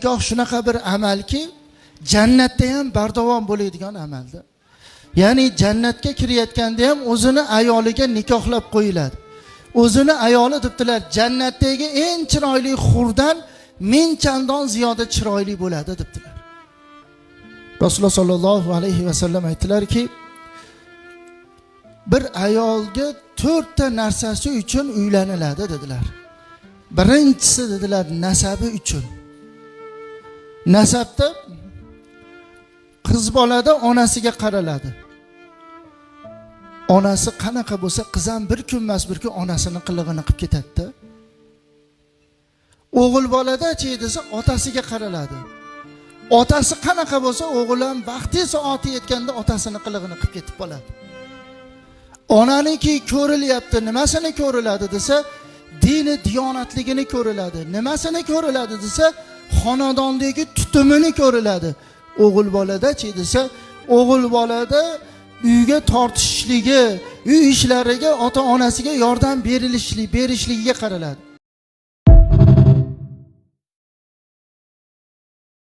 Nikoh shunaqa bir amalki, jannatda ham bardavom bo'ladigan amalda. Ya'ni jannatga kirayotganda ham o'zini ayoliga nikohlab qo'yiladi. O'zini ayoli debdilar, jannatdagi eng chiroyli hurdan 1000 chandon ziyoda chiroyli bo'ladi debdilar. Rasululloh sollallohu alayhi vasallam aytdilarki, bir ayolga 4 ta narsasi uchun uylaniladi dedilar. Birinchisi dedilar, nasabi uchun. Nasabda qiz bolada onasiga qaraladi. Onasi qanaqa bo'lsa, qiz ham bir kun emas bir kun onasini qilig'ini qilib ketadi-da. O'g'il bolada-chi desa, otasiga qaraladi. Otasi qanaqa bo'lsa, o'g'il ham vaqti soati yetganda otasini qilig'ini qilib ketib qoladi. Onaniki ko'rilyapti, nimasini ko'riladi desa, dini diyonatligini ko'riladi. Nimasini ko'riladi desa, xonadondagi tutumini ko'riladi. O'g'il bolada-chi desa, o'g'il bolada uyga tortishishligi, uy ishlariga ota-onasiga yordam berishligiga qaraladi.